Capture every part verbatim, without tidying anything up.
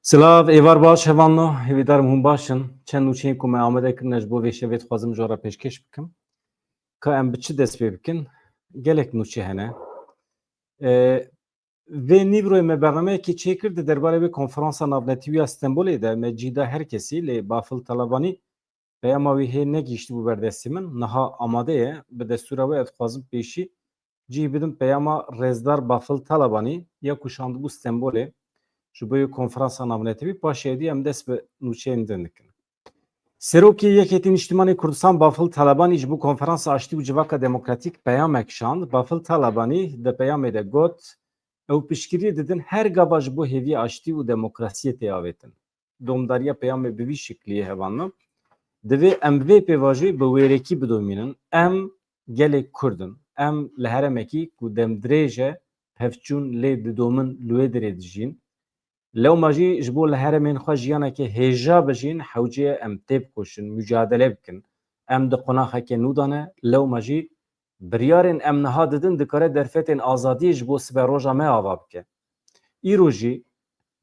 Silav, êvar baş hevalno, hêvîdar im hûn baş in. Çend nûçeyên ku me amade kirine ji bo vê şevê dixwazim ji we re pêşkêş bikim. Ka em bi çi dest pê bikin? Gelek nûçe hene. Ee, vê nîvroyê me bernameyekê çêkir di derbarê vê konferansa navnetewî ya Stenbolê de me cî da her kesî, lê Bafil Talabanî peyama wî hê negihîştibû ber destê min. Niha amade ye. Bi destûra we ez dixwazim pêşî cih bidim peyama rêzdar Bafil Talabanî ya ku şandibû Stenbolê ji bo yê konferansa navnetewî. Paşê dî em dest bi nûçeyên din dikin. Serokê Yekêtî Niştimanê Kurdistan Bafil Talabanî ji bo konferansa aştî û civaka demokratîk peyamek şand. Bafil Talabanî di peyamê de got, ew piştgiriyê didin her gava ji bo hêviya aştî û demokrasiyê tê avêtin. Domdariya peyamê bi vî şikliyê hevalno. Divê em vê pêvajoyê bi wêrekî bidomînin. Em gelê Kurd in. Em li herêmekî ku demdirêj e pevçûn lê didomin li wê dirê dijîn. Lewma jî ji bo li herêmên xwe jiyaneke hêja bijîn, hewce ye em têbikoşin, mucadele bikin. Em di qonaxeke nû de ne, lewma jî biryarên em niha didin dikare derfetên azadiyê ji bo siberoja me ava bike. Îro jî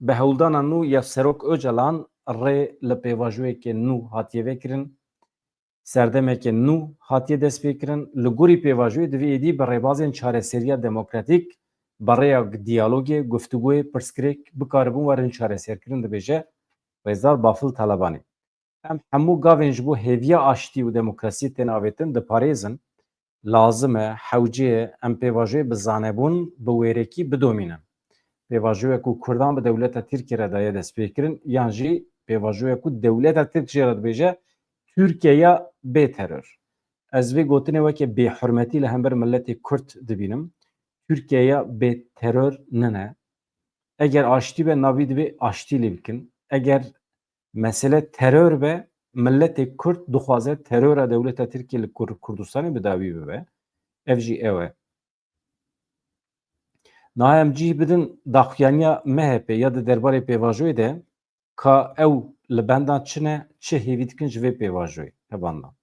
bi hewldana nû ya Serok Ocalan rê li pêvajoyeke nû hatiye vekirin, serdemeke nû hatiye destpêkirin. Li gorî pêvajoyê divê êdî bi rêbazên çareseriya demokratîk, bi rêya diyalogê, guftûgoyê, pirsgirêk bikaribin werin çareserkirin, dibêje rêzdar Bafil Talabanî. Em hemû gavên ji bo hêviya aştî û demokrasiyê tên avêtin diparêzin. Lazim e, hewce ye em pêvajoyê bi zanebûn, bi wêrekî bidomînin. Pêvajoya ku Kurdan bi dewleta Tirkiyê re daye destpêkirin, yan jî pêvajoya ku dewleta Tirk jê re dibêje Tirkiye ya bê teror. Ez vê gotinê weke bêhurmetî li hember miletê Kurd dibînim. Tirkiye ya bê teror nine. Eger aştî be, navî divê aştî lê bikin. Eger mesele teror be, miletê Kurd dixwaze terora dewleta Tirkiyê li Kur-, Kurdistanê bi dawî bibe. Ev jî ew e. Niha em cih bidin daxuyaniya M H P ya di derbarê pêvajoyê de, ka ew li benda çi ne, çi hêvî dikin ji vê pêvajoyê hevalna.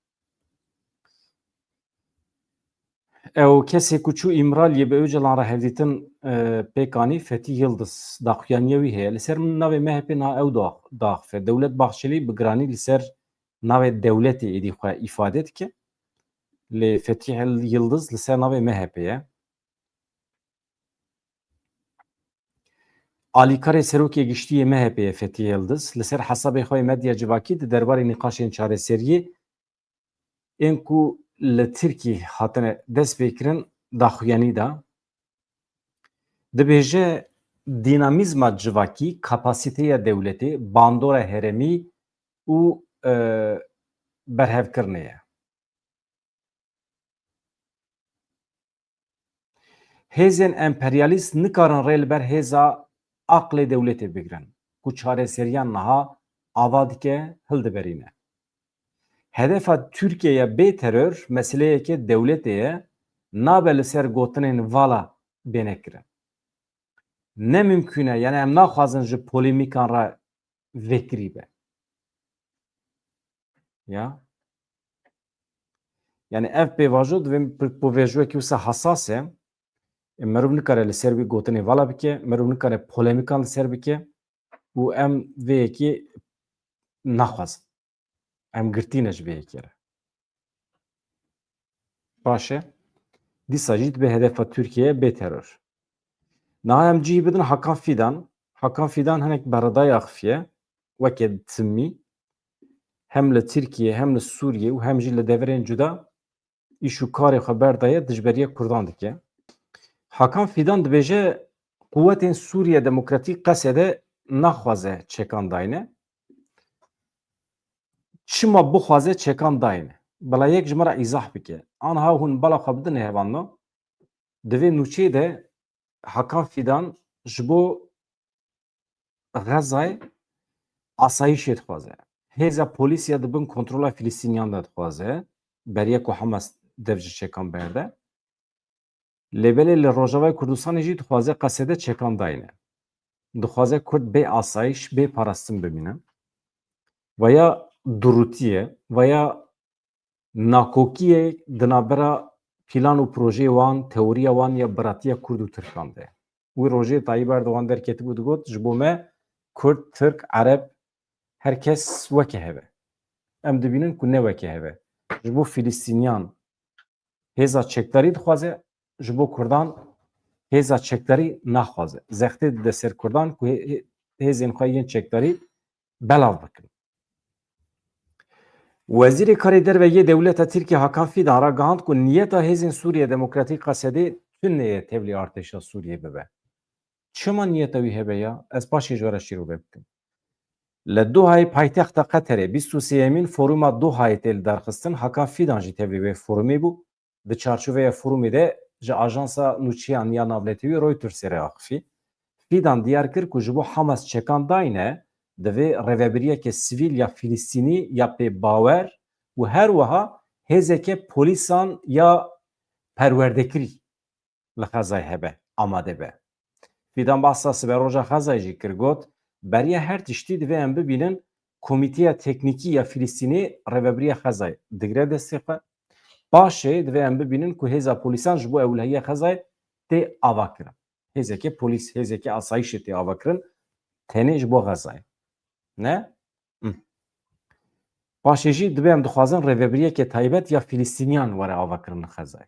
Ew kesê ku çû Îmraliyê bi Ocalan re hevdîtin, e, pêk anî, Fetîh Yildiz, daxuyaniya wî heye. Li ser min navê M H P niha ew dax-, daxife. Dewlet Bahçelî bi giranî li ser navê dewletê êdî xwe îfade dike. Lê Fetîh El-, Yildiz li ser navê M H P ye. Alîkarê Serokê Giştî yê M H P ye Fetîh Yildiz. Li ser hesabê xwe yê medya civakî di derbarê nîqaşên çareseriyê ên ku li Tirkî hatine destpêkirin daxuyanî da. Dibêje, dînamîzma civakî, kapasîteya dewletê, bandora herêmî û, e, berhevkirinê ye. Hêzên emperyalîst nikarin rê li ber hêza aqlê dewletê bigirin, ku çareseriya niha ava dike, hildiberîne. Hedefa Tirkiye ya bê teror meseleyeke dewletê ye, nabe li ser gotinên vala bêne kirin. Ne mimkûn e, yani em naxwazin ji polêmîkan re vekirî be. Ya. Yani ev pêvajo divê pêvajoyekî wisa hesas e. E, merov nikare li ser wî gotinê vala bike, merov nikare polêmîkan li ser bike û em vê yekê naxwazin. Em girtî ne ji vê yekê re. Baş e. Dîsa jî dibe hedefa Tirkiye bê teror. Niha em cihî bidin Hakan Fidan. Hakan Fidan hinek beredayê axifiye, weke timî. Hem li Tirkiye, hem li Sûriye û hem jî li deverên cuda îş û karê xwe berdaye, dijberiya Kurdan dike. Hakan Fidan dibêje, quwetên Sûriye Demokratîk, Qesede, naxwaze çekan dayne. Çima bixwaze çekan dayne? Bila yek ji me re îzah bike. Anha hûn bala xwe bidin nêhevanno. Di vê nûçeyê de Hakan Fidan ji bo Xezayê asayîşê dixwaze. Hêza polîsî ya di bin kontrola Filistîniyan de dixwaze. Beriya ku Hamas dev ji çekan berde. Lê belê li Rojavayê Kurdistanê jî dixwaze Qesede çekan dayne. Dixwaze Kurd bê asayîş, bê parastin bimîne. Veya durûtî ye, veya nakokiyê di navbera plan û projeyê wan, teoriya wan ya biratiya Kurd û Tirkan de. Wî rojê Tayyip Erdogan derketibû, digot, ji bo me Kurd, Tirk, Ereb, her kes weke hev e. Em dibînin ku ne weke hev e. Ji bo Filistîniyan hêza çekdarî dixwaze, ji bo Kurdan hêza çekdarî naxwaze. Zextê dide ser Kurdan ku hê-, hê-, hêzên xwe yên çekdarî belav bikin. Wezîrê Karê Derve yê dewleta Tirkiyê Hakan Fidan ragihand ku niyeta Hêzên Sûriye Demokratîk Qesedê tune ye tevlî artêşa Sûriyê bibe. Çima niyeta wî hebe ya? Ez paşê ji we re şîrove bikim. Li Dohayê paytexta Qeterê bîst û sêyemîn foruma Dohayê tê lidarxistin, Hakan Fidan jî tevlî vê forumê bû. Di çarçoveya forumê de ji ajansa nûçeyan ya navnetewî Reutersê re axifî. Fidan diyar kir ku ji bo Hamas çekan dayne, divê rêvebiriyeke sivîl ya Filistînî ya pê bawer û her wiha hêzeke polîsan ya perwerdekirî li Xezayê hebe, amade be. Fidan behsa siberoja Xezayê jî kir, got, beriya her tiştî divê em bibînin Komîteya Teknîkî ya Filistînê rêvebiriya Xezayê digire destê xwe. Paşê divê em bibînin ku hêza polîsan ji bo ewlehiya Xezayê tê avakirin. Hêzeke polîs, hêzeke asayîşê tê avakirin, tenê ji bo Xezayê. Ne? Hm. Paşê jî divê em dixwazin rêvebiriyeke taybet ya Filistîniyan were avakirin li Xezayê.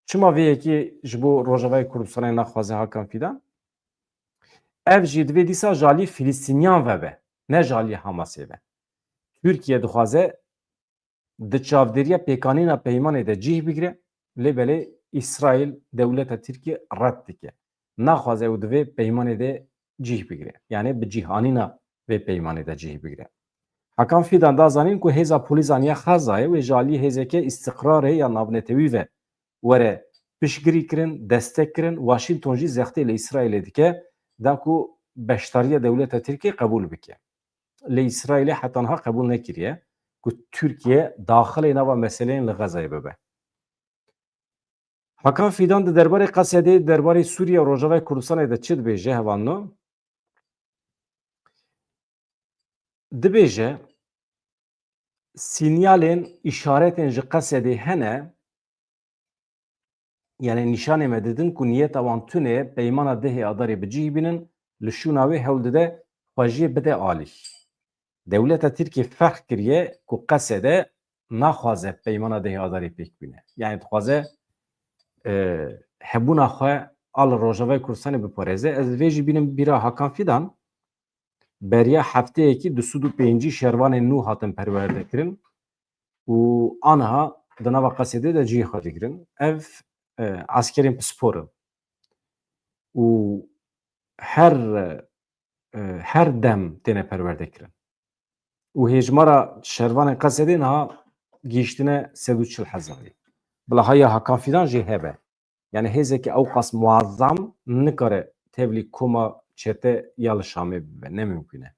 Çima vê yekê ji bo Rojavayê Kurdistanê naxwaze Hakan Fidan? Ev jî divê dîsa ji alî Filistîniyan ve be, ne ji alî Hamasê ve. Tirkiye dixwaze di çavdêriya pêkanîna peymanê de cih bigire, lê belê Îsraîl dewleta Tirkiye red dike. Naxwaze ew di vê peymanê de cih bigire. Yanî bi cih anîna vê peymanê de cih bigire. Hakan Fidan da zanîn ku hêza polîsan ya Xezayê wê ji alî hêzeke îstiqrarê ya navnetewî ve were piştgirî kirin, destek kirin. Washington jî zextê li Îsraîlê dike, da ku beşdariya dewleta Tirkiyê qebûl bike. Lê Îsraîlê heta niha qebûl nekiriye ku Tirkiye daxilê nava meseleyên li Xezayê bibe. Hakan Fidan di derbarê Qesedê, derbarê Sûriye û Rojavayê Kurdistanê de çi dibêje, hevalno? Dibêje, sînyalên, îşaretên ji Qesedê hene, yanî nîşanê me didin ku niyeta wan tune ye peymana dehê Adarê bi cih bînin, li şûna wê hewl dide xwejiyê bide alî. Dewleta Tirkiyê ferq kiriye ku Qesede naxwaze peymana dehê Adarê pêk bîne. Yanî dixwaze, e, hebûna xwe a li Rojavayê Kurdistanê biparêze. Ez divê jî bînim bîra Hakan Fidan, beriya hefteyekî du sed û pêncî şervanên nû hatin perwerdekirin û aniha di nava Qesedê de cihê xwe digirin. Ev, e, eskerên pispor in û her, e, her dem têne perwerdekirin. Û hêjmara şervanên Qesedê niha gihîştine sed û çil hezarî. Bila haya Hakan Fidan jî hebe. Yanî hêzeke ewqas muazzam nikare tevlî koma çete ya li Şamê bibe. Ne mimkûn e.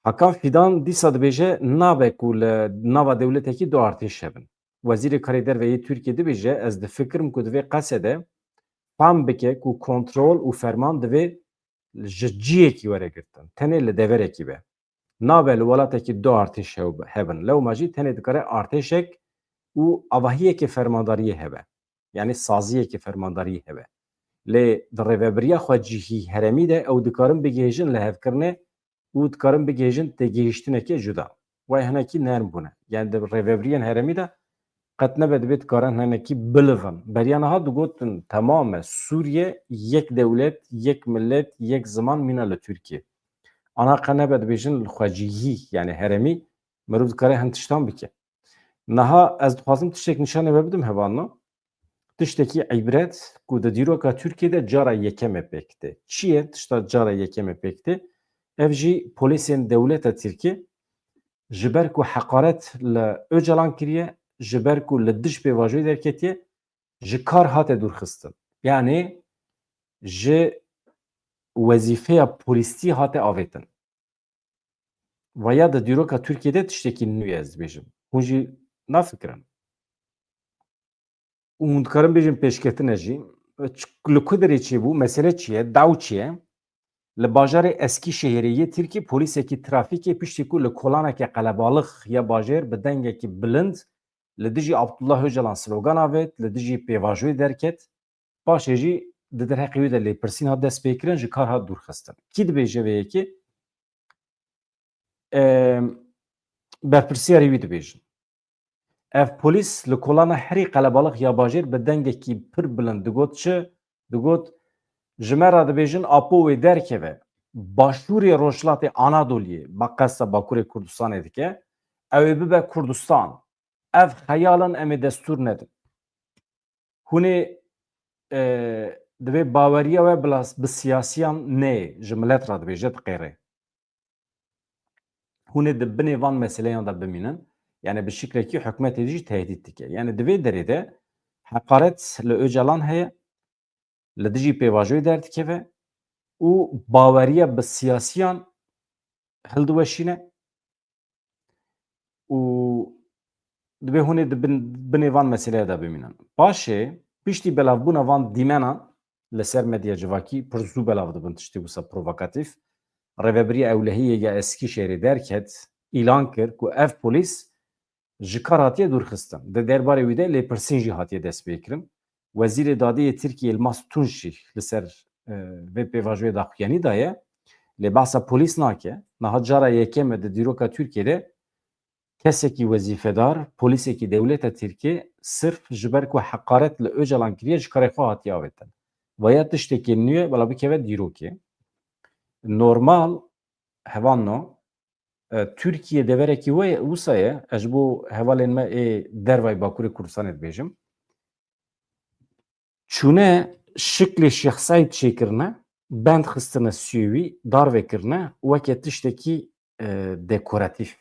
Hakan Fidan dîsa dibêje nabe ku li nava dewletekî du artêş hebin. Wezîrê Karê Derve yê Tirkiyê dibêje, ez difikirim ku divê Qesede fam bike ku kontrol û ferman divê ji ciyekî were girtin. Tenê li deverekî be. Nabe li welatekî du artêş hew-, hebin. Lewma jî tenê dikare artêşek û avahiyeke fermandariyê hebe. Yanî saziyeke fermandariyê hebe. Lê di rêvebiriya xwecihî herêmî de ew dikarin bigihêjin lihevkirinê û dikarin bigihêjin têgihiştineke cuda. Wey hinekî nerm bûne. Yanî di rêveberiyên herêmî de qet nebe dibê dikarin hinekî bilivin. Beriya niha digotin temam e, Sûriye yek dewlet, yek millet, yek ziman mîna li Tirkiyê. Ana qe nebe dibêjin li xwecihî, yanî herêmî, mirov dikare hin tiştan bike. Niha ez dixwazim tiştek nîşanê we bidim, hevalno. Tiştekî îbret ku di dîroka Tirkiyê de cara yekeme pêk tê. Çi ye tişta cara yekeme pêk tê? Ev jî polîsên dewleta Tirkiyê ji ber ku heqaret li Ocalan kiriye, ji ber ku li dij pêvajoyê derketiye, ji kar hate dûrxistin. Yanî ji wezîfeya polîstî hate avêtin. Vaya di dîroka Tirkiyê de tiştekî nû ye, ez dibêjim. Hûn jî nafikirin. Û hûn dikarin bêjin pêşketine jî. Ç-, li ku derê çêbû, mesele çi ye, daw çi ye? Li bajarê Eskîşehîrê yê Tirkî polîsekî trafîkê piştî ku li kolaneke qelebalix ya bajêr bi dengekî bilind li dijî Abdullah Ocalan slogan avêt, li dijî pêvajoyê derket, paşê jî di derheqê wî de lêpirsîn hat destpêkirin, ji kar hat dûrxistin. Kî dibêje vê yekê? Em, berpirsiyarê wî dibêjin. Ev polîs li kolana herî qelebalix ya bajêr bi dengekî pir bilind digot çi? Digot, ji me re dibêjin Apo wê derkeve. Başûrê Rojhilatê Anadoliyê, ba qesta Bakurê Kurdistanê dike, ew ê bibe Kurdistan. Ev xeyal in, em ê destûr nedin. Hûn ê, e, divê baweriya we bila, bi siyasiyan neyê, ji milet re dibêje, diqêre. Hûn ê di binê van meseleyan de bimînin. Yani bi şiklekî hikûmetê jî tehdît dike. Yani di vê derê de heqaret li Ocalan heye, li dijî pêvajoyê derdikeve û baweriya bi siyasiyan hildiweşîne û divê hûn ê di bin, binê van meseleya de bimînin. Paşê, piştî belavbûna van dîmenan, li ser medya civakî pir zû belav dibin tiştê wisa provokatîf. Rêvebiriya Ewlehiyê ya Eskîşehîrê derket, îlan kir ku ev polîs ji kar hatiye dûrxistin. Di derbarê wî de lêpirsîn jî hatiye destpêkirin. Wezîrê Dadê yê Tirkiyê Yilmaz Tunç jî li ser, e, vê pêvajoyê daxuyanî daye. Lê behsa polîs nake. Niha cara yekem e di dîroka Tirkiyê de kesekî wezîfedar, polîsekî dewleta Tirkiyê sirf ji ber ku heqaret li Ocalan kiriye, ji karê xwe hatiye avêtin. Vaya tiştekî nû ye, bila bikeve dîrokê. Normal, hevalno, e, Tirkiye deverekî we wisa ye, ez ji bo hevalên me ê dervayî Bakurê Kurdistanê dibêjim. Çûne şiklê Şêx Seîd çêkirine, bend xistine stûyê wî, dar vekirine, weke tiştekî, e, dekoratîf.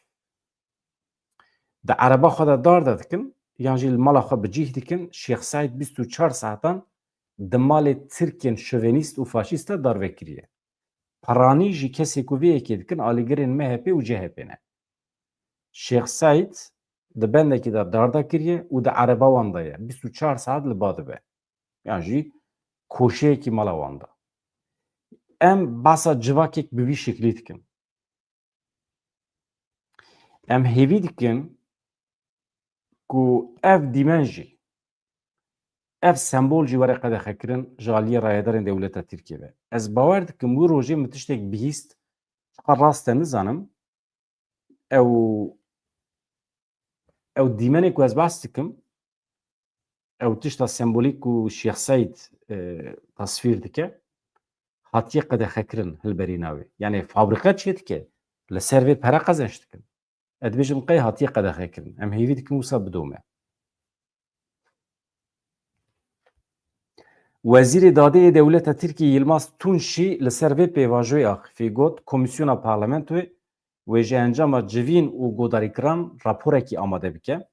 Di ereba xwe de dar de dikin, yan jî li mala xwe bi cih dikin, Şêx Seîd bîst û çar saetan di malê Tirkên şovenîst û faşîst de dar vekiriye. Piranî jî kesê ku vê yekê dikin, alîgirên M H P û C H P ne. Şêx Seîd di bendekî de dar dakiriye û di ereba wan de ye. Bîst û çar saet li ba dibe. Yan jî koşeyekî mala wan de. Em behsa civakek bi vî şeklî dikin. Em hêvî dikin ku ev dîmen jî, ev sembol jî were qedexekirin, ji aliyê rayedarên dewleta Tirkiyê ve. Ez bawer dikim wî rojê min tiştek bihîst, çiqas rast e nizanim, ew, ew dîmenê ku ez behs dikim, ew tişta sembolîk ku Şêx Seîd, e, tasvîr dike, hatiye qedexekirin hilberîna wê. Yani fabrîka çêdike, li ser vê pere qezenç dikin. Ez dibêjim qey hatiye qedexekirin. Em hêvî dikin wisa bidome. Wezîrê Dadê yê Dewleta Tirkiyê Yilmaz Tunç jî li ser vê pêvajoyê axifî, got, Komîsyona Parlamentoyê wê ji encama civîn û godarîkiran raporekî amade bike.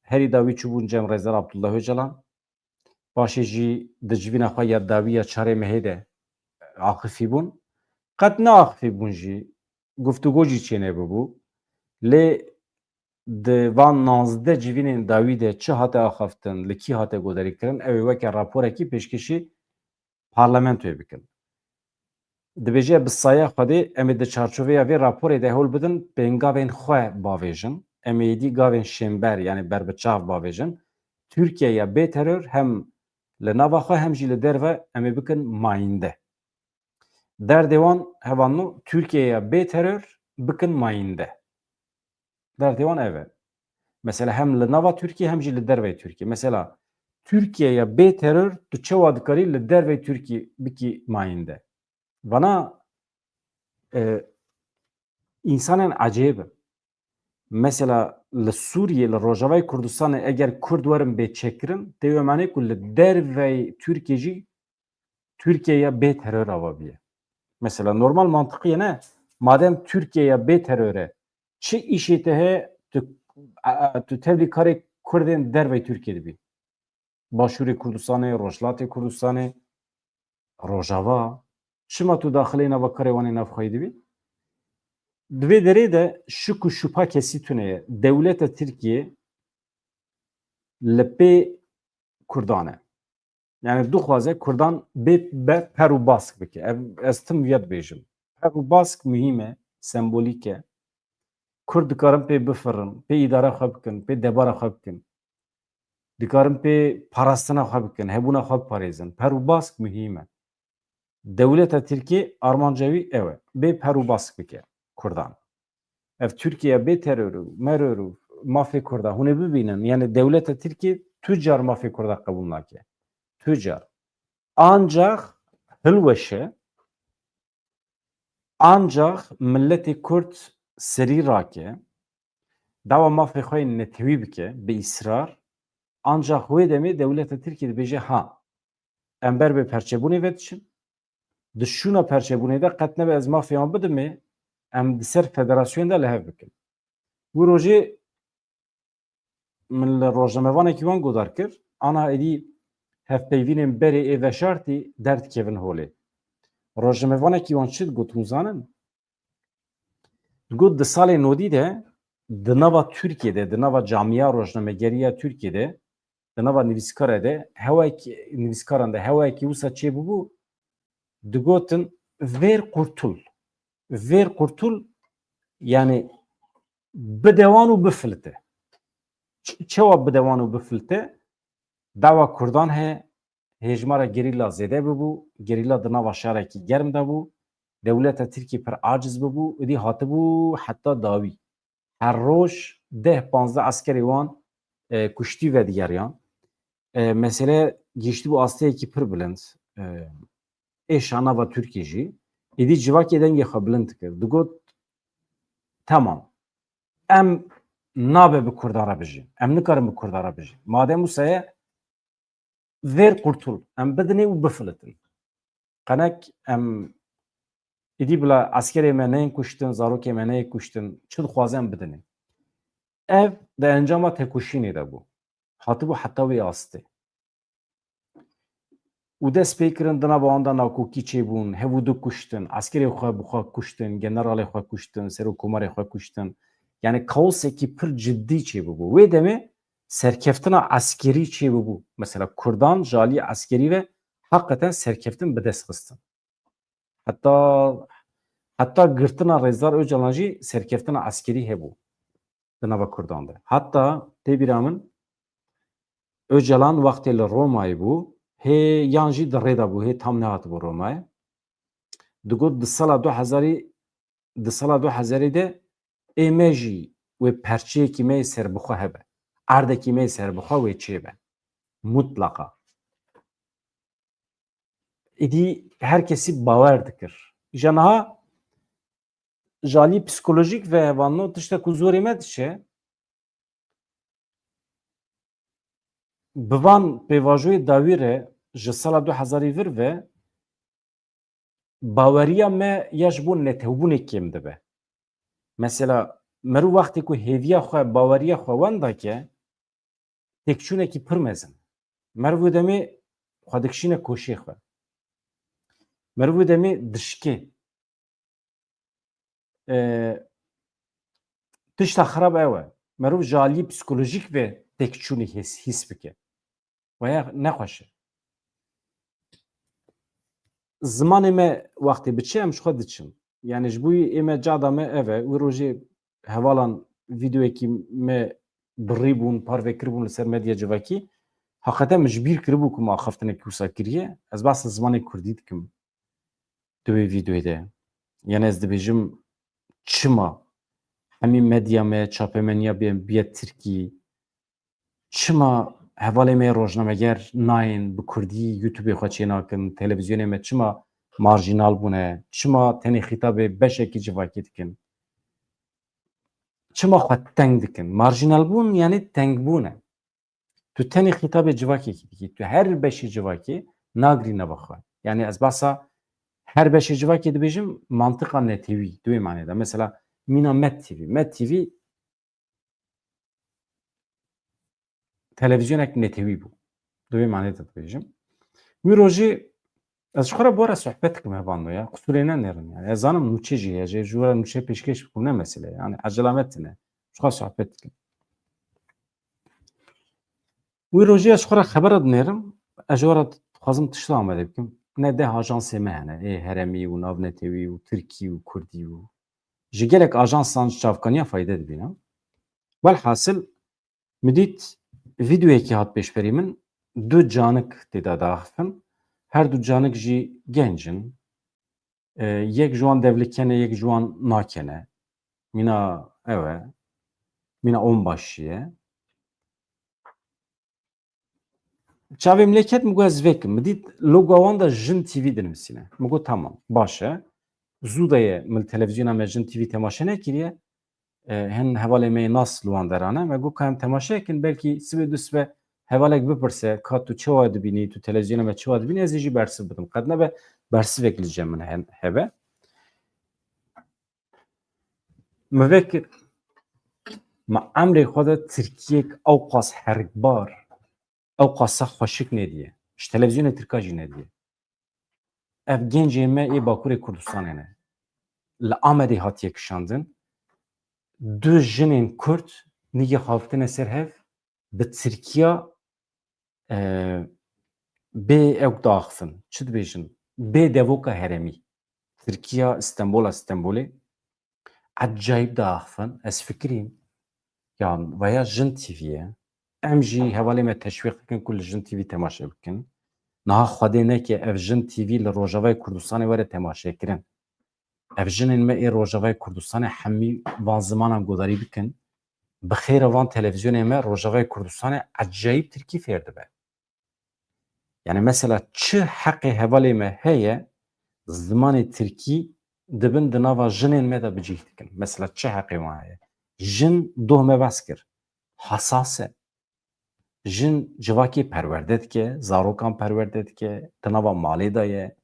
Herî dawî çûbûn cem Rêzdar Abdullah Ocalan. Paşê jî di civîna xwe ya dawî ya çarê mehê de axifî bûn. Qet neaxifî bûn jî, guftûgo jî çênebûbû. Lê di van nazdeh civînên dawî de çi hate axaftin, li kî hate godarîkirin, ew ê weke raporekî pêşkêşî parlamentoyê bikin. Dibêje, bi saya Xwedê em ê di çarçoveya vê raporê de hewl bidin pêngavên xwe bavêjin. Em ê êdî gavên şênber, yani berbiçav bavêjin. Tirkiyeya bê teror hem li nava xwe hem jî li derve em ê bikin mayînde. Derdê wan hevalno Tirkiyeya bê teror bikin mayînde. Derdê wan ev e. Mesela hem li nava Tirkiye hem jî li derveyê Tirkiye. Mesela Tirkiyeya bê teror tu çawa dikarî li derveyê Tirkiye bikî mayînde? Vana, e, însanên ecêb in. Mesela li Sûriyê, li Rojavayê Kurdistanê eger Kurd werin bê çêkirin, tê wê manê ku li derveyê Tirkiye jî Tirkiyeya bê teror ava bîye. Mesela normal mantiqî ye ne? Madem Tirkiyeya bê teror e, çi îşê te heye tu, a, a, tu tevlî karê Kurdên derveyê Tirkiye dibî? Başûrê Kurdistanê, Rojhilatê Kurdistanê, Rojava, çima tu daxilê nava karê wan ê navxweyî dibî? Di vê derê de şik û şupa kesî tune ye. Dewleta Tirkiye li pê Kurdan e. Yani dixwaze Kurdan bê be per û bask bike. Ev, ez tim viya dibêjim. Per û bask muhîm e, sembolîk e. Kurd dikarin pê bifirin, pê îdara xwe bikin, pê debara xwe bikin. Dikarin pê parastina xwe bikin, hebûna xwe biparêzin. Per û bask muhîm e. Dewleta Tirkiyê armanca wî ew e. Bê per û bask bike Kurdan. Ev Tirkiye bê teror û meror û mafê Kurda hûn ê bibînin. Yani dewleta Tirkiyê tu car mafê Kurda qebûl nake. Tu car. Ancax hilweşe, ancax milletê Kurd serî rake, dawa mafê xwe yê netewî bike bi îsrar, ancax wê demê dewleta Tirkiyê dibêje, ha, em ber bi perçebûnê ve diçin. Di şûna perçebûnê de qet nebe ez mafê wan bidimê, em di ser federasyon de li hev bikin. Wî rojê min li rojnamevanekî wan godar kir, ana êdî hevpeyvînên berê ê veşartî derdikevin holê. Rojnamevanekî wan çi digot hûn zanin? Digot di salê nodî de di nava Tirkiyê de, di nava camiya rojnamegeriya Tirkiyê de, di nava nivîskara de, hewayekî, nivîskaran de hewayekî wisa çêbûbû, digotin vêr qurtul. Vêr qurtul, yani bide wan û bifilite. Ç-, çawa bide wan û bifilite? Dawa Kurdan heye, hêjmara gerîla zêde bibû, gerîla di nava şarekî germ de bû, dewleta Tirkiyê pir aciz bibû, êdî hatibû heta dawî. Her roj deh panzdeh eskerê wan, e, kuştî vedigeriyan. E, mesele gihîştibû asteyekî pir bilind. E, êşa nava Tirkiyê jî. Êdî civakê dengê xwe bilind dikir. Digot, temam. Em nabe bi Kurdan re bijîn. Em nikarin bi Kurdan re bijîn. Madem wisa ye, vêr qurtul. Em bidinê û bifilitin. Qenek em êdî bila eskerê me neyên kuştin, zarokê me neyê kuştin, çi dixwaze em bidinê. Ev di encama tekoşînê de bû. Hatibû heta wê astê. Û dest pê kirin di nava wan de nakokî çêbûn, hev û du kuştin, eskerê xwe bi xwe kuştin, generalê xwe kuştin, serokkomarê xwe kuştin. Yani kaosekî pir cidî çêbûbû. Wê demê serkeftina eskerî çêbûbû. Mesela Kurdan ji alî eskerî ve heqeten serkeftin bi dest xistin. Heta, heta girtina Rêzdar Ocalan jî serkeftina eskerî hebû di nava Kurdan de. Heta tê bîra min Ocalan wextê li Romayê bû, hê yan jî di rê de bû, hê tam nehatibû Romayê. Digot di sala du hezarî, di sala du hezarî de ê me jî wê perçeyekî me yê serbixwe hebe. Erdekî me yê serbixwe wê çêbe. Mutlaqa. Êdî her kesî bawer dikir. Îja niha ji alî psîkolojîk ve hevalno tiştek ku zorê me diçe, bi van pêvajoyê dawî re ji sala du hezarî vir ve baweriya me ya ji bo netewbûnê kêm dibe. Mesela, meriv wextê ku hêviya xwe, baweriya xwe wenda ke, têkçûnekî pir mezin. Meriv wê demê xwe dikişîne koşê xwe. Meriv wê demê dişkê. E, tişta xirab ew e. Meriv ji alî psîkolojîk ve têkçûnî hîs, hîs bike. Waya nexweş e. Zimanê me wextê biçe, em ji xwe diçin. Yani ji bo ê me cada me ev e. Wî rojê hevalan vîdeoyekî me birî bûn, parve kiribûn li ser medya civakî. Heqeten min ji bîr kiribû ku me axaftinekî wisa kiriye. Ez behsa zimanê kurdî dikim di wê vîdeoyê de. Yani ez dibêjim çima hemî medya me, çapemeniya bê-, biye tirkî, çima hevalê me rojnameger nayên bi kurdî YouTubeê xwe çênakin, televîzyonê me çima marjînal bûne, çima tenê xîtabê beşekî civakî dikin? Çima xwe teng dikin? Marjînal bûn yani tengbûn e. Tu tenê xîtabê civakekî dikî, tu her beşê civakê nagirî nava xwe. Yani ez behsa her beşê civakê dibêjim, mantiqa netewî, di wê manê de. Mesela mîna Med TV. Med TV televîzyonek netewî bû. Di wê manê de dibêjim. Wî rojê ez ji xwe re bi we re sohbet dikim hevalno ya. Qisûrê nenêrin yani. Ez zanim nûçe jî heye, jê ji we re nûçe pêşkêş bikim ne mesele ye. Yani ecela me tune. Ji xwe sohbet dikim. Wî rojê ez ji xwe re xebera dinêrim. Ez ji we re dixwazim tişta amade bikim. Ne deh ajansê me hene. Ê heremî û navnetewî û tirkî û kurdî û ji gelek ajansan ji çavkaniya fayde dibînim. Welhasil, min dît Vîdeoyekî hat pêşberî min, du canik tê de daxifin. Her du canik jî genc in. E, yek ji wan devlikene, yek ji wan nakene. Mîna ew e. Mîna onbaşî ye. Çavê min lê ket, min got ez vêkim. Min dît logoya wan de Jin T V dinivîsîne. Min got tamam, baş e. Zû de ye, min li televîzyona me Jin T V temaşe nekiriye. E, hin hevalê me yê nas li wan deran e. Me got ka em temaşe kin, belkî sibê du sibe hevalek bipirse, ka tu çawa dibînî, tu televîzyona me çawa dibînî, ez ê jî bersiv bidim. Qet nebe bersivek li cem min hen-, hebe. Min vekir, me emrê xwe de Tirkiyek ewqas herikbar, ewqas xweşik nediye. Ji televîzyonê Tirka jî nediye. Ev gencê me ê Bakurê Kurdistanê ne. Li Amedê hatiye kişandin. Du jinên Kurd nîgê xwe avitine ser hev, bi Tirkiya, e, bê ew daxifin. Çi dibêjin? Bê devoka herêmî. Tirkiya, Stenbola, Stenbolê. Ecayîb diaxifin. Ez fikirîm, ya veya Jin T V ye. Em jî hevalê me teşwîq dikin ku li Jin T V temaşe bikin. Niha Xwedê neke ev Jin T V li Rojavayê Kurdistanê were temaşekirin. Ev jinên me ê Rojavayê Kurdistanê hemî van zimanan guhdarî bikin. Bi xêra van televîzyonê me Rojavayê Kurdistanê ecayîb tirkî fêr dibe. Yani mesela çi heqê hevalê me heye, zimanê tirkî dibin di nava jinên me de bi cih dikin. Mesela çi heqê wan heye? Jin, doh me behs kir, hesas e. Jin civakê perwerde dike, zarokan perwerde dike, di nava malê de ye.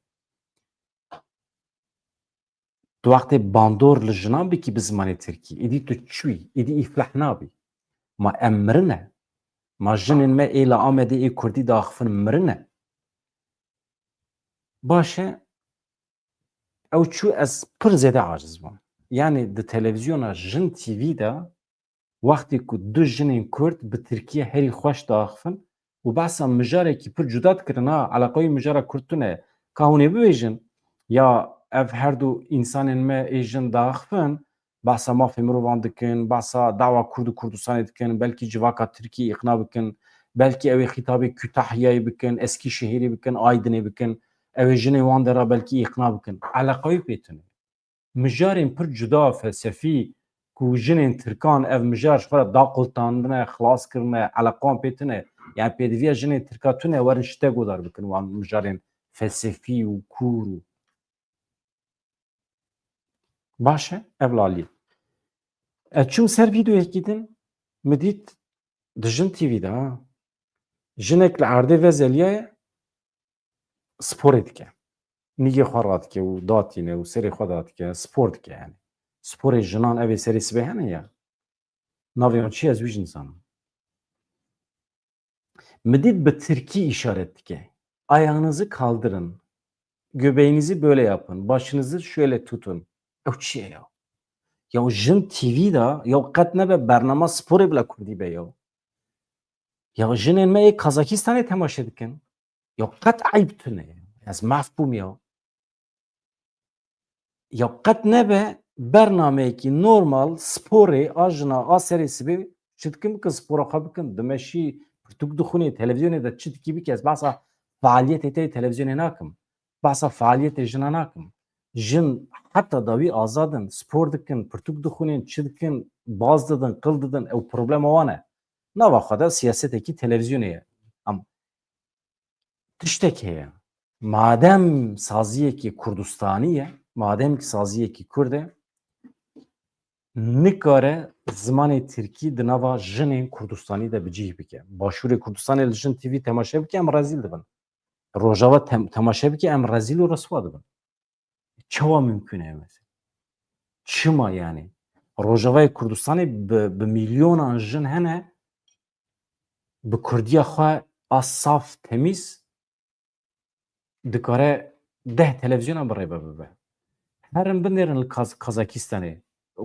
Tu wextê bandor li jinan bikî bi zimanê tirkî, êdî tu çûyî, êdî îflah nabî. Ma em mirine? Ma jinên me ê li Amedê ê kurdî diaxifin mirine? Baş e, ew çû, ez pir zêde aciz bûm. Yanî di televîzyona Jin T V de wextê ku du jinên Kurd bi tirkî herî xweş diaxifin û behsa mijarekî pir cuda dikirin, ha, eleqeyê mijara Kurd tune. Ka hûn ê bibêjin, ya ev her du însanên me ê jin diaxifin, behsa mafê mirovan dikin, behsa dawa Kurd û Kurdistanê dikin, belkî civaka Tirkî îqna bikin, belkî ew ê xîtabê Kütahyayê bikin, Eskîşehîrê bikin, Aydinê bikin, ew ê jinê wan dera belkî îqna bikin. Eleqeyê pê tune. Mijarên pir cuda felsefî ku jinên tirkan ev mijar ji xwe re daqultandine, xilas kirine, eleqan pê tune. Yani pêdiviya jinên tirka tune werin ji te godar bikin wan mijarên felsefî û kûr û. Baş e, ev lalî. Ez çûm ser vîdeoyekî din, min dît di Jin T V de, ha, jinek li erdê vezeliyaye, sporê dike. Nîgê xwe radike û datîne û serê xwe dadike, spor dike yani. Sporê jinan ev ê serê sibê hene ya. Navê wan çi ye, ez wî jî nizanim. Min dît bi tirkî îşaret dike. Ayağınızı kaldırın. Göbeğinizi böyle yapın. Başınızı şöyle tutun. Ew çi ye ya? Ya Jin T V de ya qet nebe bernama sporê bila kurdî be ya. Ya jinên me ê Kazakistanê temaşe dikin. Ya qet eyb tune. Ez maf bûm ya. Ya qet nebe bernameyekî normal sporê a jina a serê sibê çi dikin bikin, spora xwe bikin. Dimeşî pirtûk dixwînê, televîzyonê de çi dikî bike. Ez behsa faaliyetê te yê televîzyonê nakim. Behsa faaliyetê jina nakim. Jin heta dawî azad in, spor dikin, pirtûk dixwînin, çi dikin, baz didin, qil didin, ew problema wan e. Nava xwe de siyasetekî televîzyonê ye. Em tiştek heye. Madem saziyekî Kurdistanî ye, madem ki saziyekî Kurd e, nikare zimanê Tirkî di nava jinên Kurdistanî de bi cih bike. Başûrê Kurdistanê li Jin T V temaşe bike, em rezîl dibin. Rojava tem-, temaşe bike, em rezîl û riswa dibin. Çawa mimkun e mesela? Çima yani? Rojavayê Kurdistanê bi, bi milyonan jin hene, bi kurdiya xwe a saf, temîz, dikare deh televîzyona bi rê ve bibe. Herin binêrin li Kaz-, Kazakistanê,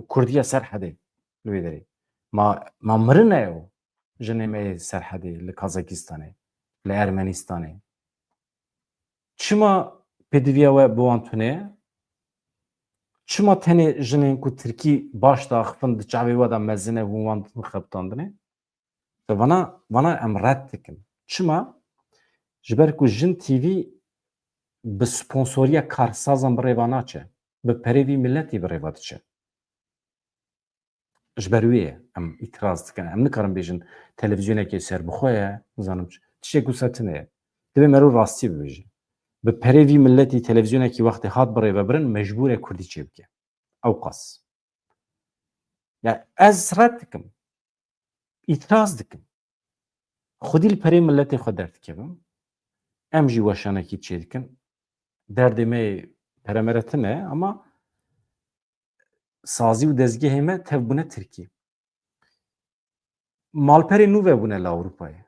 kurdiya Serhedê li wê derê. Ma, ma mirin e ew jinê me yê Serhedê li Kazakistanê, li Ermenistanê. Çima pêdiviya we bi wan tune ye? Çima tenê jinên ku tirkî baş diaxifin di çavê we de mezin e, hûn wan didin xebitandinê? Vana, vana em red dikin. Çima? Ji ber ku Jin T V bi sponsoriya karsazan bi rêva naçe. Bi perê vî miletî bi rêva diçe. Ji ber wê ye em îtiraz dikin. Em nikarin bêjin televîzyonekê serbixwe ye, nizanim çi. Tiştek wisa tune ye. Divê mero rastî bibêjin. Bi perê vî miletî televîzyonekî wextê hat bi rêvebirin, mecbûr e kurdî çêbike. Ewqas. Ya ez red dikim. Îtiraz dikim. Xwedî li perê miletê xwe derdikevim. Em jî weşanekî çêdikin. Derdê me peremere tune, ama sazî û dezgehê me tev bûne Tirkî. Malperê nû vebûne li Ewropayê.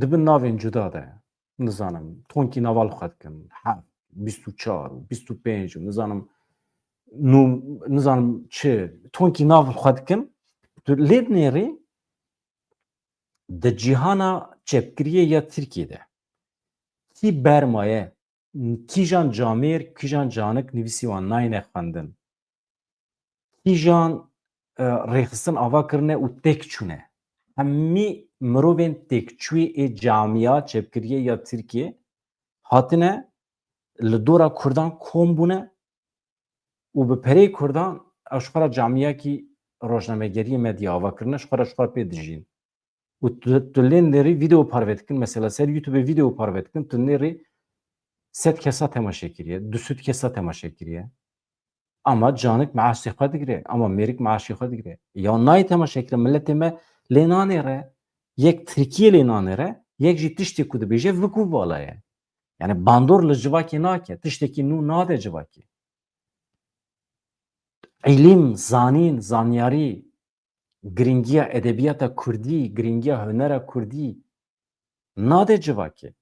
Di bin navên cuda de, nizanim, tonkî naval xwe dikin. Heft, bîst û çar û bîst û pênc û nizanim, nû, nizanim çi, tonkî nav xwe dikin. Tu lê dinêrî di cîhana çepkiriyê ya Tirkiyê de kî bermaye, kîjan camêr, kîjan canik nivîsî wan nayne xwendin. Kîjan, e, rêxistin ava kirine û têk çûne. Hemî mirovên têkçûyê ê camiya çepkiriyê ya Tirkiyê hatine li dora Kurdan kom bûne û bi pereyê Kurdan ew ji xwe re camiyekî rojnamegeriyê medya ava kirine, ji xwe re ji xwe pê dijîn. Û tu, tu lê nêrî vîdeo parve dikin, mesela ser YouTube vîdeo parve dikin, tu nêrî sed kesa temaşe kiriye, du sed kesa temaşe kiriye. Ama canik meaşê xwe digire, ama mêrik meaşê xwe digire. Ya nayê temaşe kire, miletê me lê nanêre, yek Tirkiye lê nanêre, yek jî tiştê ku dibêje viku vala ye. Yani bandor li civakê nake, tiştekî nû nade civakê. Îlim, zanîn, zanyarî, giringiya edebiyata kurdî, giringiya hunera kurdî nade civakê.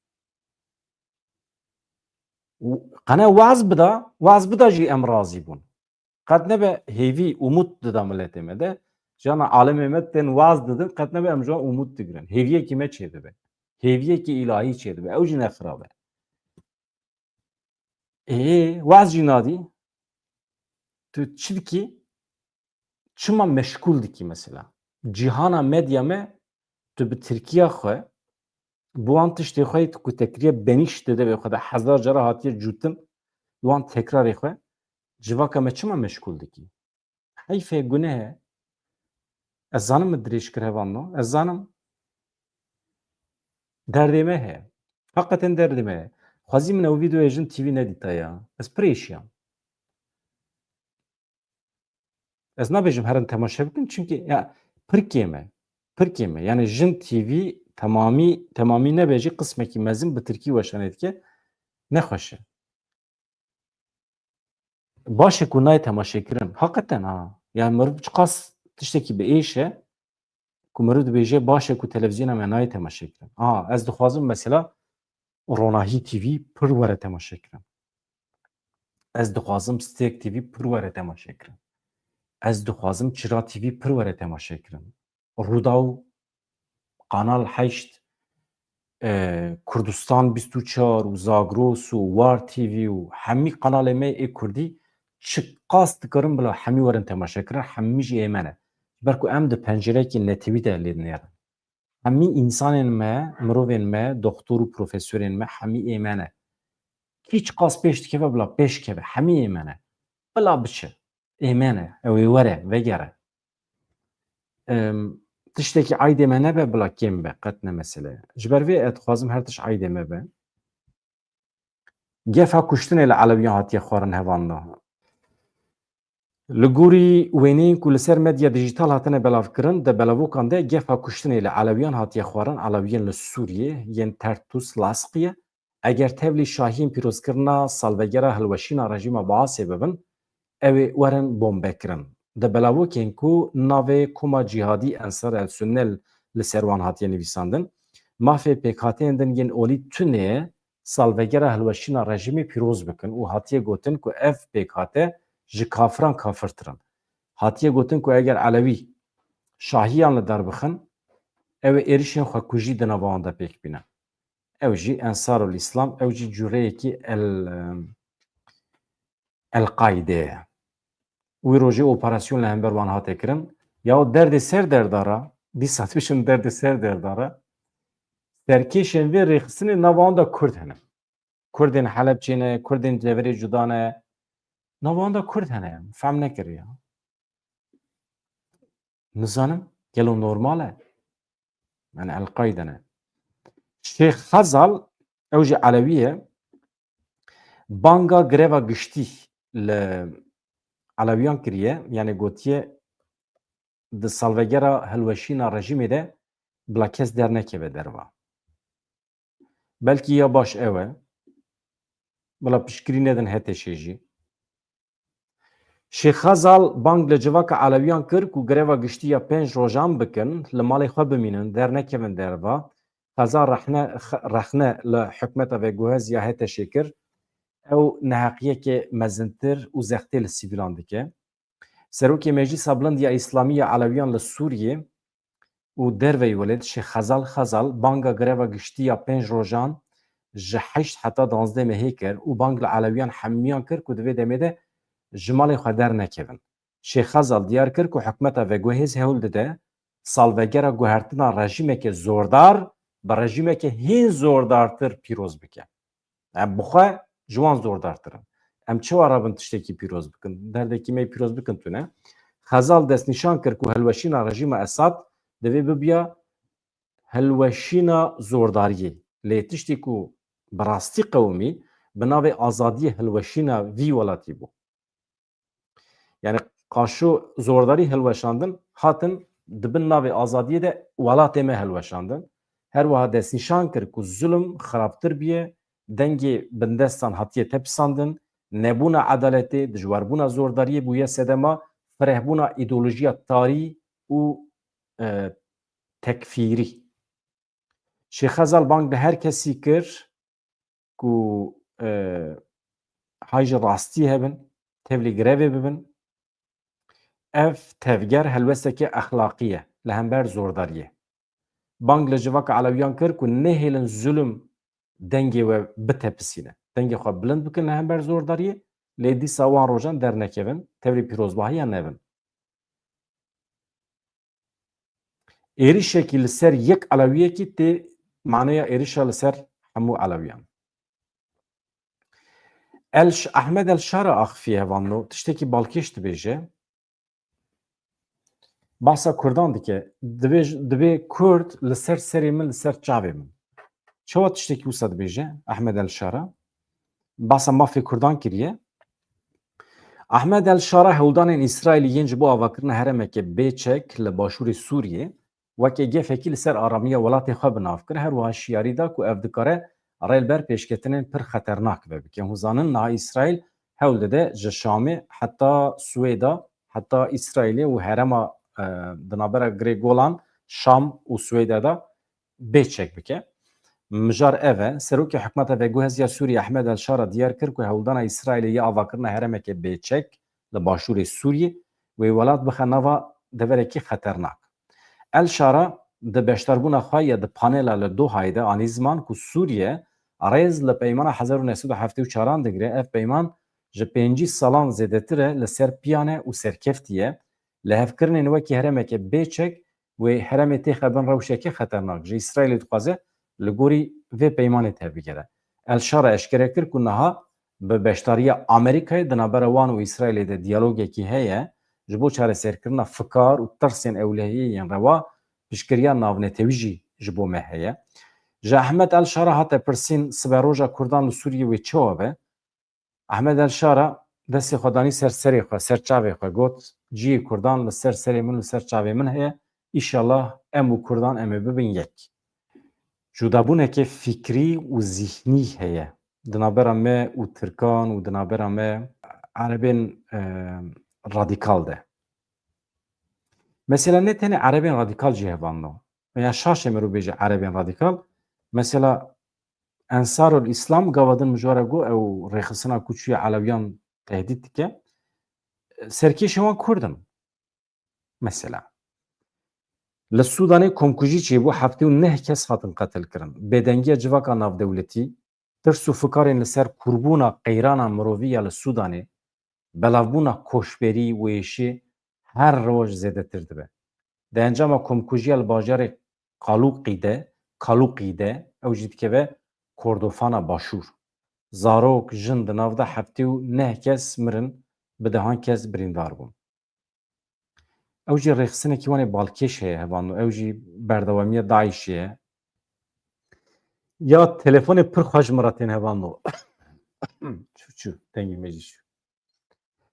Û qene waz bida, waz bida jî em razî bûn. Qet nebe hêvî, umut dida miletê me de. Cana alemê me tên waz didin, qet nebe em ji wan umut digirin. Hêviyekî me çêdibe. Hêviyekî îlahî çêdibe. Ew jî ne xirab e. Ê, waz jî nadî. Tu çi dikî? Çima meşgûl dikî mesela? Cîhana medya me, tu bi tirkiya xwe, bi wan tiştê xwe yê ku te kiriye benîş di devê xwe de hezar cara hatiye cûtin, bi wan tekrarê xwe, civaka me çima meşgûl dikî? Heyf e, guneh e. Ez zanim min dirêj kir hevalno. Ez zanim derdê me heye. Heqeten derdê me heye. Xwezî min ew vîdeoya Jin T V nedîta ya. Ez pir êşiyam. Ez nabêjim herin temaşe bikin, çimkî ya pir kêm e. Pir kêm e. Yani Jin T V temamî, temamî nebe jî qismekî mezin bi tirkî weşanê dike. Nexweş e. Baş e ku nayê temaşekirin. Heqeten ha. Yani meriv çiqas tiştekî bi êş e ku meriv dibêje baş e ku televîzyona me nayê temaşekirin. Ha, ez dixwazim mesela Ronahî T V pir were temaşekirin. Ez dixwazim Stêrk T V pir were temaşekirin. Ez dixwazim Çira T V pir were temaşekirin. Rûdaw, Kanal heşt, e, Kurdistan bîst û çar û Zagros û War T V û hemî kanalê me ê kurdî çiqas dikarin bila hemî werin temaşe kirin, hemî jî ê me ne. Ji ber ku em di pencerekî netewî de lê dinêrin. Hemî însanên me, mirovên me, doktor û profesorên me hemî ê me ne. Kî çiqas pêş dikeve bila pêş keve, hemî ê me ne. Bila biçe. Ê me ne, ew ê were, vegere. Em, tiştekî aydê me nebe bila kêm be, qet ne mesele ye. Ji ber vê ez dixwazim her tişt aydê me be. Gefa kuştinê li Elewiyan hatiye xwarin hevalno. Li gorî wêneyên ku li ser medya dîjîtal hatine belavkirin, di belavokan de gefa kuştinê li Elewiyan hatiye xwarin, Elewiyên li Sûriyê, yên Tertus, Laskiye, eger tevlî şahiyên pîrozkirina salvegera hilweşîna rejîma Baasê bibin, ew ê werin bombekirin. Di belavokên ku navê Koma Cîhadî Ensar el Sunne li ser wan hatiye nivîsandin, mafê pêkhateyên din yên olî tune salvegera hilweşîna rejîmê pîroz bikin û hatiye gotin ku ev pêkhate ji kafiran kafirtir in. Hatiye gotin ku eger Elewî şahiyan li dar bixin, ew ê êrişên xwekujî di nava wan de pêk bîne. Ew jî Ensarul Îslam, ew jî cûreyekî El, El-Qaîde ye. Wî rojê operasyon li hember wan hate kirin. Ya derdê ser derdara, Dîsa dibêjin derdê ser derdar e. Serkêşên vê rêxistinê nava wan de Kurd hene. Kurdên Helebçê ne, Kurdên deverê cuda ne. Nava wan de Kurd hene. Fehm nekiriye. Nizanim, gelo normal e? Yani Elqayde ne. Şêx Xezal, ew jî Elewî ye, banga greva giştî li Elewiyan kiriye, yani gotiye, di salvegera hilweşîna rejîmê de bila kes dernekeve derva. Belkî ya baş ew e, bila piştgirî nedin HTŞ'ê jî. Şêx Xezal bang li civaka Elewiyan kir ku greva giştî ya pênc rojan bikin, li malê xwe bimînin, dernekevin derva. Xezal rexne, rexne li hikûmeta veguhez ya HTŞ'ê kir. Ew neheqiyeke mezintir û zextê li sivîlan dike. Serokê Meclisa Bilind ya Îslamî ya Elewiyan li Sûriyê û derveyî welêt Şêx Xezal Xezal banga greva giştî ya pênc rojan ji heşt heta duwazdeh mehê kir û bang li Elewiyan hemiyan kir ku di vê demê de ji malê xwe dernekevin. Şêx Xezal diyar kir ku hikûmeta veguhêz hewl dide salvegera guhertina rejîmeke zordar bi rejîmeke hîn zordartir pîroz bike. Em bi xwe ji wan zordartir in. Em çawa rabin tiştekî pîroz bikin? Derdekî me pîroz bikin tune. Xezal destnîşan kir ku hilweşîna rejîma Esad divê bibiya hilweşîna zordariyê. Lê tiştê ku bi rastî qewimî bi navê azadiyê hilweşîna vî welatî bû. Yani qaşo zordarî hilweşandin, hatin di bin navê azadiyê de welatê me hilweşandin. Her wiha destnîşan kir ku zulm xirabtir bûye, dengê bindestan hatiye tepisandin, nebûna edaletê, dijwarbûna zordariyê bûye sedema firehbûna îdeolojiya tarî û, e, tekfîrî. Şêx Xezal bang li her kesî kir ku, e, hay ji rastî hebin, tevlî grevê bibin. Ev tevger helwesteke exlaqî ye li hember zordariyê. Bang li civaka Elewiyan kir ku nehêlin zulm dengê we bitepisîne. Dengê xwe bilind bikin li hember zordariyê, lê dîsa wan rojan dernekevin, tevlî pîrozbahiya nebin. Êrişekî li ser yek Elewiyekî tê maneya êrişa li ser hemû Elewiyan. El Ş-, Ahmed El Şara axifiye hevalno, tiştekî balkêş dibêje. Bahsa Kurdan dike, dibêj-, dibê Kurd li ser serê min, li ser çavê min. Çawa tiştekî wisa dibêje Ahmed El Şara? Bahsa mafê Kurdan kiriye. Ahmed El Şara hewldanên Îsraîlî yên ji bo avakirina herêmeke bê çek li başûrê Sûriyê weke gefekî li ser aramiya welatê xwe bi nav kir. Her wiha şiyarî da ku ev dikare rê li ber pêşketinên pir xeternak ve bike. Hûn zanin niha Îsraîl hewl dide ji Şamê heta Swêda, heta Îsraîlê û herêma, e, di navbera Girê Golan, Şam û Swêde de bê çek bike. Mijar ev e. Serokê hikûmeta veguhezî ya Sûriyê Ehmed El Şara diyar kir ku hewldana Îsraîlê ya avakirina herêmeke bê çek li başûrê Sûriyê wê welat bixe nava deverekî xeternak. El Şara di beşdarbûna xwe ya di panela li Dohayê de anî ziman ku Sûriye rêz li peymana hezar û neh sed û heftê û çaran digire. Ev peyman ji pêncî salan zêdetir e li ser piyan e û serkeftî ye. Lihevkirinên wekî herêmeke bê çek wê herêmê têxe bin rewşeke xeternak. Ji Îsraîlê dixwaze li gorî vê peymanê tevbigere. El Şara eşkere kir ku niha bi beşdariya Amerîkayê di navbera wan û Îsraîlê de diyalogekî heye, ji bo çareserkirina fikar û tirsên ewlehiyê yên rewa piştgiriya navnetewî jî ji bo me heye. Ji Ehmed El Şara hate pirsîn, siberoja Kurdan li Sûriyê wê çawa be? Ehmed El Şara destê xwe danî ser serê xwe, ser çavê xwe, got, cihê Kurdan li ser serê min û ser çavê min heye, îşallah em û Kurdan em ê bibin yek. Cudabûneke fikrî û zîhnî heye di navbera me û Tirkan û di navbera me Erebên, e, radîkal de. Mesela ne tenê Erebên radîkal jî hevalno. Ya şaş e mirov bêje Erebên radîkal. Mesela Ensarul Îslam gava din mijwara got ew rêxistina ku çûye Elewiyan tehdît dike. Serkêşên wan Kurd in. Mesela. Li Sûdanê komkujî çêbû, heftê û neh kes hatin qetilkirin. Bêdengiya civaka navdewletî, tirs û fikarên li ser kûrbûna qeyrana mirovî ya li Sûdanê, belavbûna koçberî û êşê her roj zêdetir dibe. Di encama komkujiya li bajarê Qalûqî de, Kalûqî de, ew jî dikeve Kordofana Başûr. Zarok, jin di nav de heftê û neh kes mirin, bi dehan kes birîndar bûn. Ew jî rêxistinekî wan ê balkêş heye hevalno, ew jî berdewamiya DAIŞê ye. Ya telefonê pir xweş min re tên hevalno. Çû çû, dengê me jî çû.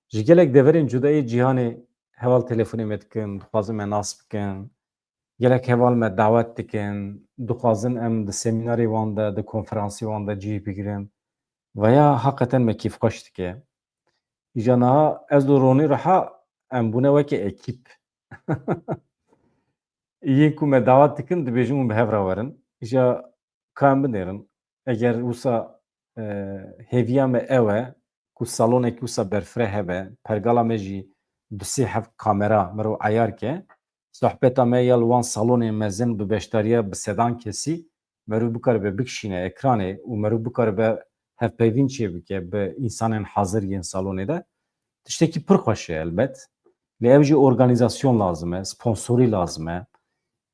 Ji gelek deverên cuda yê cîhanê heval telefonê me dikin, dixwazin me nas bikin. Gelek heval me dawet dikin, dixwazin em di semînarê wan de, di konferansê wan de cih bigirin. Veya heqeten me kêfxweş dike. Îja niha ez û Ronî Reha em bûne weke ekîp. Yên ku me dawet dikin, dibêjin hûn bi hev re werin. Îja ka em binêrin. Eger wisa, e, hêviya me ew e ku salonekî wisa berfireh hebe, pergala me jî du sê heft kamera mero eyar ke, sohbeta me ya li wan salonên mezin bi beşdariya bi sedan kesî meriv bikaribe bikişîne ekranê û meriv bikaribe hevpeyvîn çêbike bi însanên hazir yên salonê de. Tiştekî pir xweş e elbet. Lê ew jî organîzasyon lazim e, sponsorî lazim e.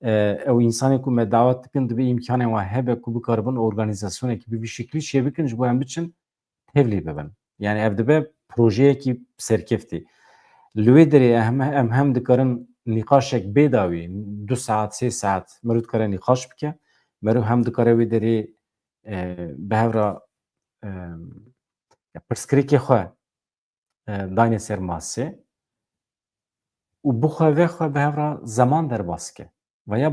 E, ew însanên ku me dawet dikin, dibe îmkanên wan hebe ku bikaribin organîzasyonekî bi vî şeklî çêbikin, ji bo em biçin tevlî bibin. Yani ev dibe projeyekî serkeftî. Li wê derê em, em hem dikarin nîqaşek bêdawî, du saet, sê saet meriv dikare nîqaş bike. Meriv hem dikare wê derê, e, bi hev re, e, ya pirsgirêkê xwe, e, dayne ser masê û bixwe vexwe bi hev re zeman derbas ke. Veya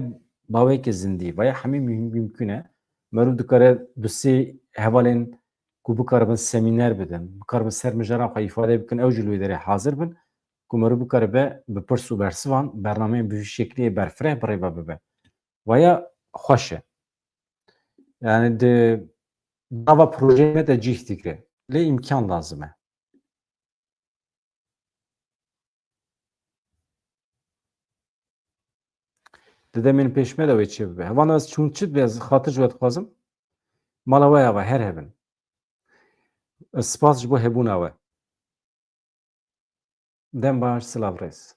baweke zindî, veya hemî mim-, mimkun e. Meriv dikare du sê hevalên ku bikaribin semîner bidin, bikaribin ser mijaran xwe îfade bikin, ew jî li wê derê hazir bin, ku meriv bikaribe bi pirs û bersivan bernameyên bi vî şekliyê berfireh bi rê ve bibe. Veya xweş e. Yani di nava projeyê me de cih digre. Lê îmkan lazim e. Di demên pêş me de wê çê bibe. Hevan ez çûn çi dibe, ez xatir ji we dixwazim. Mala we ya ve her hebin. Ez spas ji bo hebûna we. Dem baş, silav rêz.